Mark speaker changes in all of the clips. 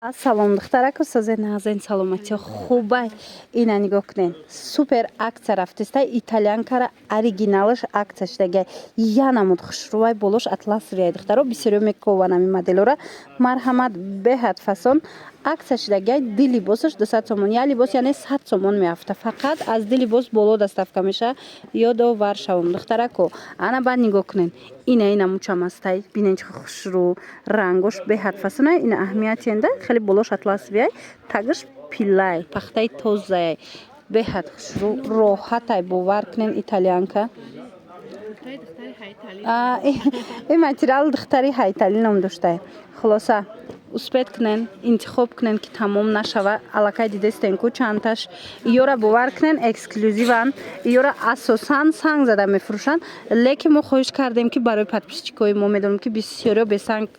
Speaker 1: Ассалом, духтараку, созе, нағзен, саломатиё, хубай? Ина нигоҳ кунен, супер акция рафтеста. Итальянкара оригиналаш акция шудагай, я намуд хушрӯвай, болош атласовый. Духтаро, бисёриё мекован ами моделора. Марҳамат, беҳад фасон, акция шудагай. Ди либосаш 200 сомон, як либос яъне 100 сомон меафта. Фақат аз ди либос боло доставка меша. Ёдовар шавом, духтарако. Ана баъд нигоҳ кунен, ина ина мучам астай, бинен, чӣ хушрӯ, рангош беҳад фасонай. Ина аҳамияти энда хеле, болош атласовый, тагаш пилай, пахтаи тозаай, беҳад хушрӯ, роҳатай, бовар кунен, итальянка. Ин материал духтари ҳайталӣ ном доштай. Хулоса, успеть кунен, интихоб кунен, ки тамом нашава. Аллакай дидестен ку чандташ. Иёра, бовар кунен, эксклюзиван. Иёра асосан санг зада мефурӯшанд, лекин мо хоҳиш кардем, ки барои подписчикои мо, медонем, ки бисёриё бесанг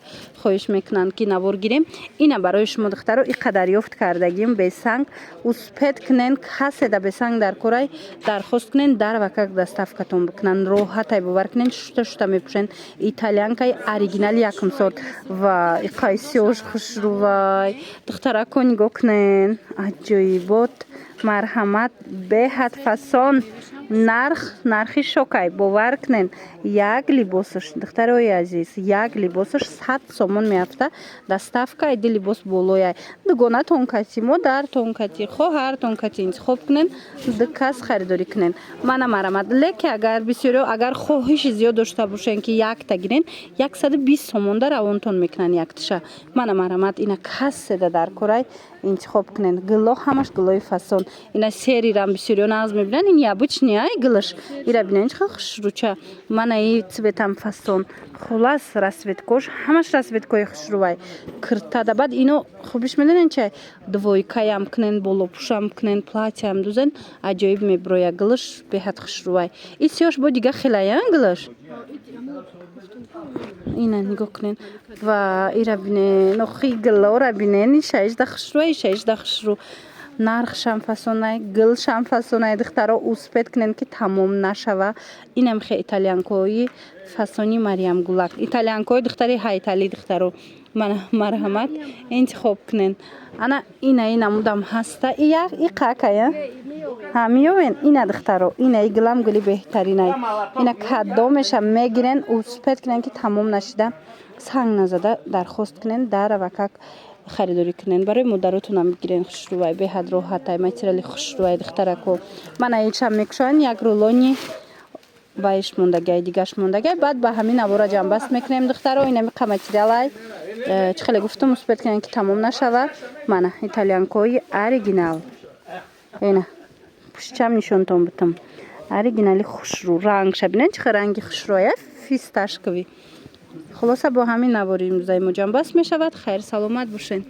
Speaker 1: хоҳиш мекунанд, ки навор гирем. Ина барои шумо, духтаро, и қадар ёфт кардагим бесанг. Успеть кунен, касе да бесанг дар корай, дархост кунен, дар вакак доставкатон бикунанд. Роҳатай, бовар кунен, шута шута мепӯшен. Итальянкаи оригинали якум сорт ва иқайсиёш хушрӯвай. Духтарако, нигоҳ кунен, аҷоибот. Марҳамат, беҳад фасон, нарх, нархи шокай, бовар кунен. Як либосаш, духтарои азиз, як либосаш 100 сомон меафта. Доставка ди либос болояй. Дугонатон кати, модартон кати, хоҳартон кати интихоб кунен, ду кас харидорӣ кунен. Мана, марҳамат. Лекин агар бисёриё, агар хоҳиши зиёд дошта бошен, ки якта гирен, 120 сомонда равонтон мекунанд якташа. Мана, марҳамат, ина каседа дар корай, интихоб кунен. Гулло ҳамаш гуллои фасон. Ина серирам бисёриё нағз мебинанд, ин необычный ай гулаш. Ира бинен, чӣ хушрӯча. Мана и цветам фасон. Хулас, расцветкош ҳамаш расцветкои хушрӯвай. Киртада баъд ино хубиш медонен чай? Двойкаям кунен, болопӯшам кунен, платьям дузен, аҷоиб мебирояд. Гулаш беҳад хушрӯвай. И сиёш бо дига хелая гулаш. Ина нигоҳ кунен ва ира бинен. Охи, гулора бинен, ишаишда хушрӯ, ишаишда хушрӯ, нархшам фасонай, гулшам фасонай. Духтаро, успеть кунен, ки тамом нашава. Инам хе итальянкои фасони Мариямгулак, итальянкои духтари ҳайталӣ. Духтаро, марҳамат, интихоб кунен. Ана ина и намудам ҳаста, и қакая ҳа меёвен. Ина, духтаро, ина и гулам гули беҳтаринай. Ина кадомеша мегирен, успеть кунен, ки тамом нашида, санг назада дархост кунен, даравакак харидорӣ кунен. Барои модаротонам бигирен, хушрӯвай, беҳад роҳатай, материали хушрӯвай. Духтарако, мана ичам мекушоян, як рулони вайш мондагай, дигаш мондагай. Баъд ба ҳамин навора ҷамъбаст мекунем, духтаро. Инами қа материалай, чӣ хеле гуфтум, успеть кунен, ки тамом нашава. Мана итальянкои оригинал, ина пуштчам нишонтон бутам. Оригинали хушрӯ, рангша бинен, чӣ хел ранги хушрӯая, фисташковый. Хулоса, бо ҳамин навори имрӯзаи мо ҷамъбаст мешавад. Хайр, саломат бошен.